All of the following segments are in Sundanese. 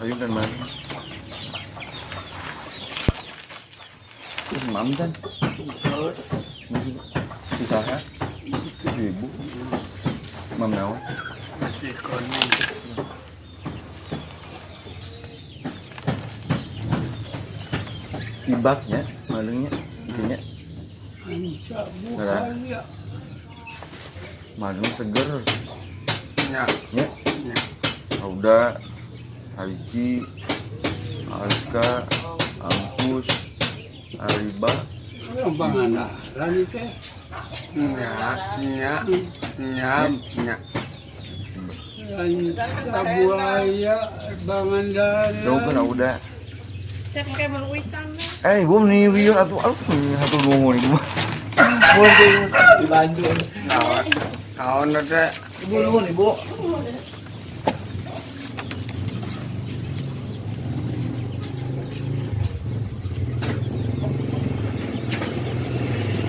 Ayo kan mana? Mam kan? Terus. Usaha? 7.000. Mam naon? Masih kuning. Ibaknya, malungnya, intinya. Bukan ya. Malung seger. Ya. Ya. Ya. Auda, Aiki, Alka, Angkus, Ariba. Pangandaran teh. Nya, nya, nya, nya. Buaya Pangandaran. Jauh kan Auda. Cek kayak mau wisan. Eh, gua nih wieu atuh aduh satu nuhun ibu. Di Bandung. Naon? Naon teh? Ibu nuhun ibu.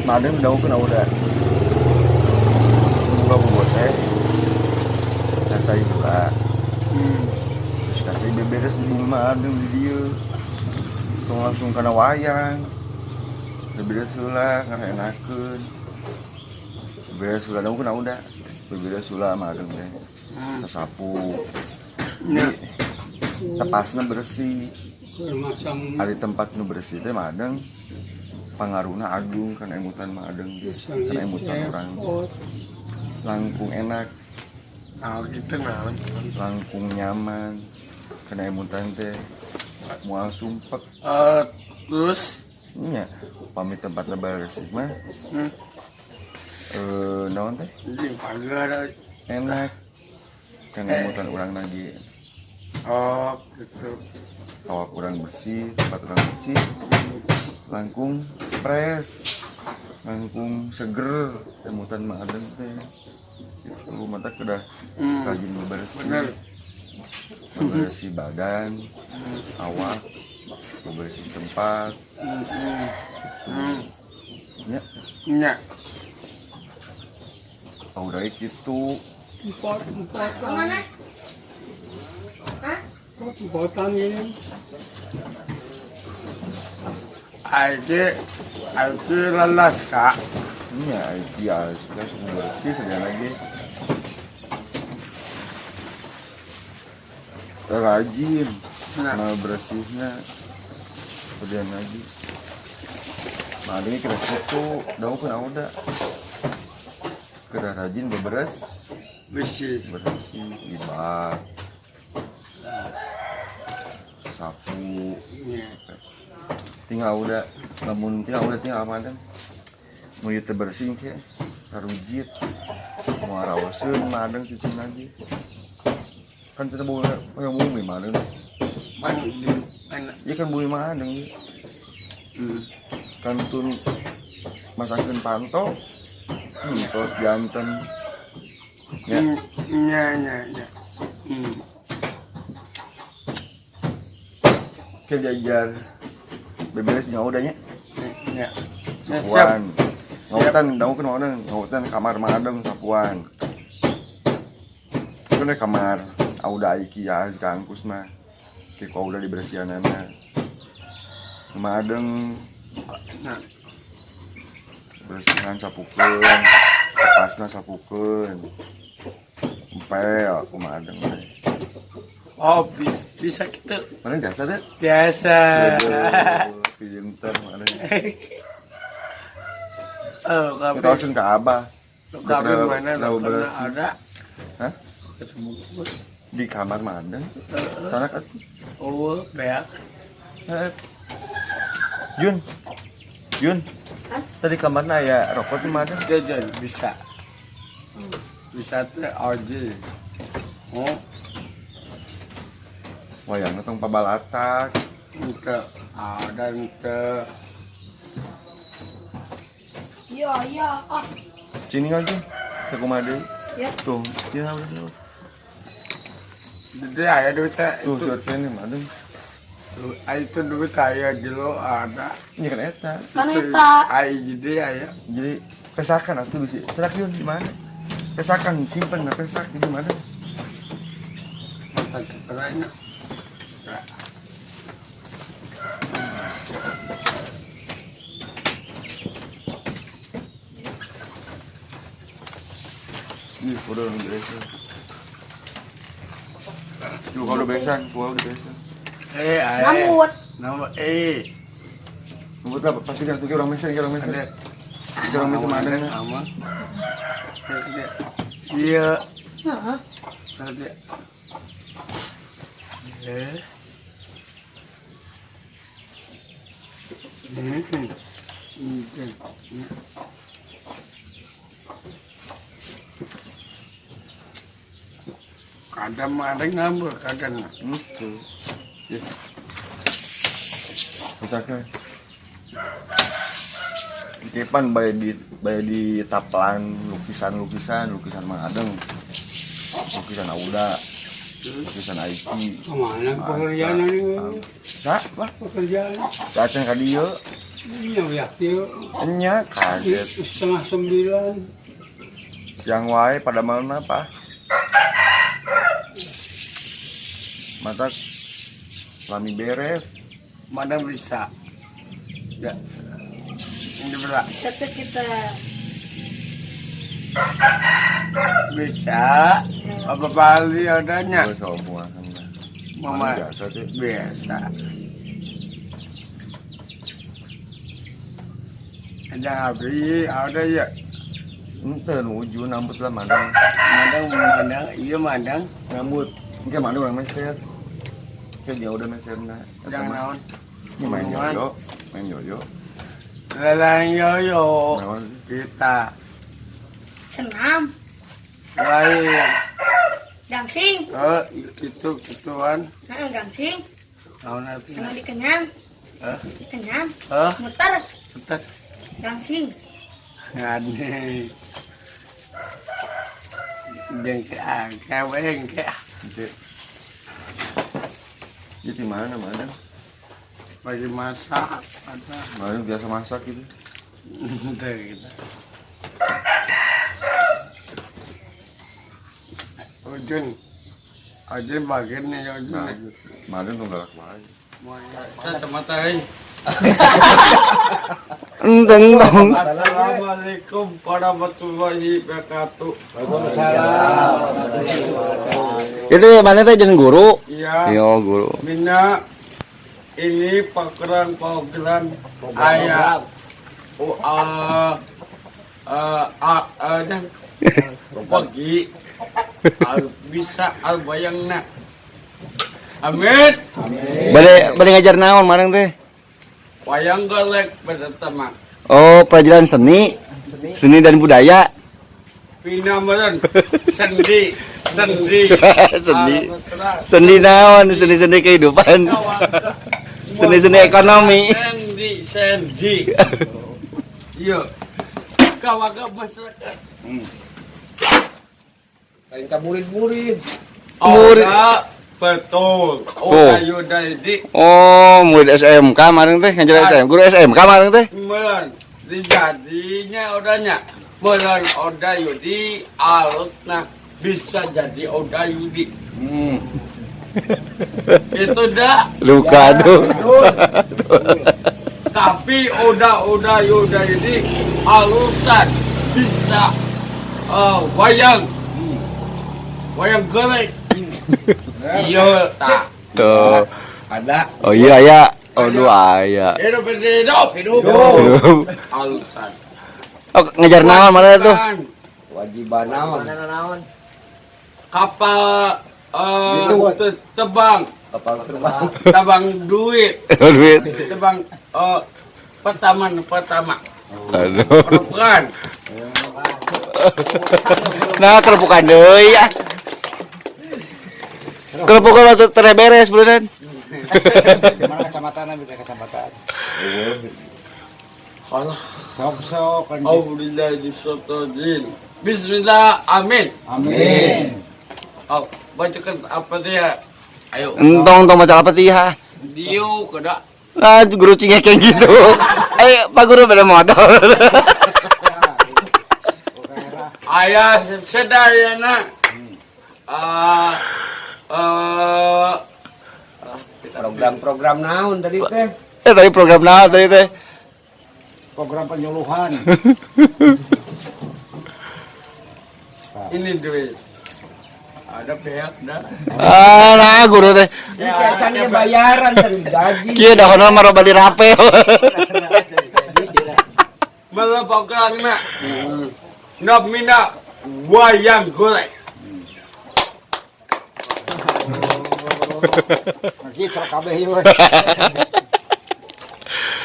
Madem daun kan Auda. Buka buat teh. Cacai buka. Terus kasih beberes di bumi mah adem di dieu. Tong langsung kana wayang. Beberes heula karena enakeun. Beberes heula daun kan Auda. Beberes heula mah adem teh. Sasapu. Nya. Tepasna bersih. Masang. Ari tempat nu bersih teh mah adeng pangaruhna agung kan emutan mah adeng kan emutan orang langkung enak. Nah, gitu naon. Langkung nyaman kana emutan teh moal sumpek. Terus nya pamit tempatna bersih mah naon teh di pagar. Enak kan emutan urang lagi. Oh, gitu. Awak urang bersih, tempat urang bersih, langkung fresh, langkung seger emutan mah adeng teh itu mata kedah rajin bebersih. Bener. Bebersih badan, awak, bebersih tempat. Ya. Nya. Udah gitu. Empat, empat. Mana? Hah? Empat ini. Aja, aja lelas kak. Iya, iya, sudah bersih sekali lagi. Rajin, Nah. nah bersihnya, kemudian lagi. Nah ini kira situ, daun kan udah. Kira rajin beberes, Bersih. Bersih, ibak, sapu, Nya. Tinggal udah, namun tinggal udah tinggal apa kan? Mau itu bersih ke, karujit, mau rawaseun, madeng cuci lagi. Kan kita bawa yang bumi madeng. Mana di mana? Iya kan bumi madeng. Kan tun masakin panto, terus jantan. Ya. Nya, nya, nya. Ke jajar beberes nyawa udahnya. Nya. Nya, siap. Sapuan. Ngautan, daun kan ngautan, ngautan kamar madeng sapuan. Itu nih kamar Auda Aiki ya, si Kangkus mah. Kayak kau udah dibersihanana. Madeng Nah. Bersihan sapukeun, pasna sapukeun. Empel aku madeng teh. Oh, bisa gitu. Mana biasa teh? Biasa. Aduh, pinter madeng. Oh, Kita kafe. langsung ke Abah. Kafe mana? Tahu Karena bersih. ada. Hah? Sebungkus. Di kamar madeng. Sana kan. Oh, beak. Eh. Jun. Jun. Hah? Tadi kamarna ya rokok tuh madeng. Jajan bisa. Bisa teh oji. Oh, Wayangna tong pabalatak. ente ada ente. Iya, iya. Ah, Sini aja. Sakumaha deui? Ya. Tuh, sini udah tuh. Jadi aya duit teh Tuh, itu. surat ini madeng. Itu duit aya jelo ada. Ini kan eta. Kan eta. Aya jadi aya. Jadi pesakan atuh bisi. Cerak Yun di mana? Pesakan simpen nggak pesak di mana? Mata keteranya. Ih, udah beresan. Lu kalau udah beresan, gua udah beresan. Eh, eh. Nambut. Nama eh. Nambut lah, pasti kan tuh orang mesin, orang mesin. Orang mesin mana nih? Sama. Iya. Heeh. Tadi. Eh. Kadang ada ngambek, kadang. Ya. Misalkan Kepan bay di taplan lukisan-lukisan, lukisan Mang Adeng, lukisan Auda, lukisan Aiki. Kemana pekerjaan ini? Sa, lah, Pekerjaan. cacan ka dieu. Iya, ya, iya. Enya kaget. 8.30. Siang wae pada mana apa? Mata lami beres. Mana bisa? Ya. Ini berat. Satu kita. Bisa. Apa Bali adanya? Gue semua. Mama biasa sih. Biasa. Ada abi, ada ya. Ente nuju nambut lah mandang. Mandang, mandang, iya mandang. Nambut. Ini mana orang meser? Kayak dia udah meser nah. Jangan naon. Ini main yoyo, main yoyo. Lelang yoyo. Kita. Senam. Lain. Gangsing. Oh, itu gituan. Heeh, gangsing. Naon artinya? Emang dikenyang. Hah? Dikenyang. Hah? Muter. Muter. Gangsing. Aneh. Jengke ah, kawe jengke. Jadi mana mana? Bagi masak ada. Mana biasa masak gitu. Entah gitu. Ujun, Ujun bagian nih Ujun. Mana tuh galak banget. Kacamata ini. Enteng dong. Assalamualaikum warahmatullahi wabarakatuh. Waalaikumsalam. Itu mana teh jeung guru? Iya. Iya, guru. Mina ini program-program ayah. Oh, dan pagi bisa albayangna. Amin. Bade bade ngajar naon marang teh? Wayang golek pertama. Oh, pelajaran seni. Seni dan budaya. Pina meren sendi sendi. Sendi. Sendi naon? Sendi-sendi kehidupan. Sendi-sendi ekonomi. Sendi sendi. Iya. Kawaga masyarakat. Lain ka murid-murid. Murid. Betul. Oh. Oh, yuda di. Oh, murid SMK marang teh ngajar SMK. Guru SMK marang teh. Meren dijadinya odanya. Meren oda yudi alutna bisa jadi oda yudi. Itu dah. Luka tuh. Tapi oda-oda yuda ini alusan bisa wayang. Wayang golek. Iya, tak. Tuh. Ada. Oh iya ya. Oh dua ya. Hidup hidup. Hidup. Hidup. Alusan. Oh, ngejar naon mana tuh? Wajiban naon? Kapal tebang. Kapal terbang. Tebang duit. Duit. Tebang pertama pertama. Aduh. Perubahan. Nah, kerepukan deui ah. Kerepukan waktu beres beneran. Gimana kacamata bisa kacamata? Allah. Sok-sok. Alhamdulillah. Bismillah, amin. Amin. Oh, bacakan apa dia? Ayo. Entong tong baca Al-Fatihah. Diu kada. Ah, guru cingek kayak gitu. Pak Guru beda modal. Ayah sedayana. Program-program naon tadi teh? Eh, tadi program naon tadi teh? Program penyuluhan. Ini duit. Ada pihak dah. Ah, nah guru teh. Ini kacangnya bayaran tadi gaji. Kieu dah honor mah loba dirapel. Malah pokoknya Nomina wayang golek. Lagi cerek kabeh ieu.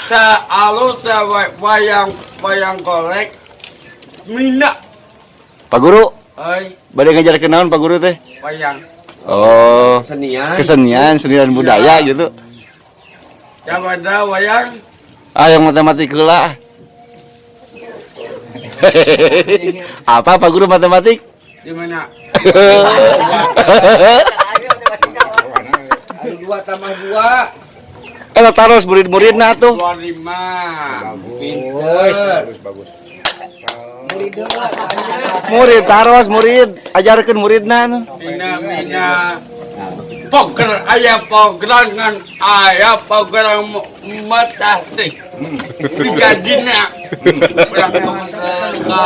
Saalu teh wayang wayang golek mina. Pak Guru, Oi, bade ngajarkeun naon Pak Guru teh? Wayang. Oh, Kesenian. Kesenian, seni dan budaya gitu. Jabada wayang. Ah, yang matematik heula. Apa Pak Guru matematik? Di mana? Anu 2 tambah 2. Eh, taros murid-muridna tuh. 25. Pinter. Bagus, bagus. Murid heula tanya. Murid taros murid, ajarkeun muridna nu. Mina mina. Poker aya program aya program matasi. Tiga dina. Urang peserta.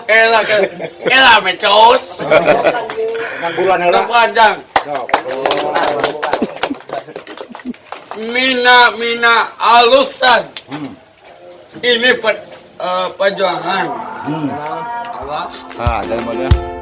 Ela ela mecos. Bulan heula. Panjang. Sok. Mina mina alusan. Ini perjuangan. Allah. Ah, dari mana?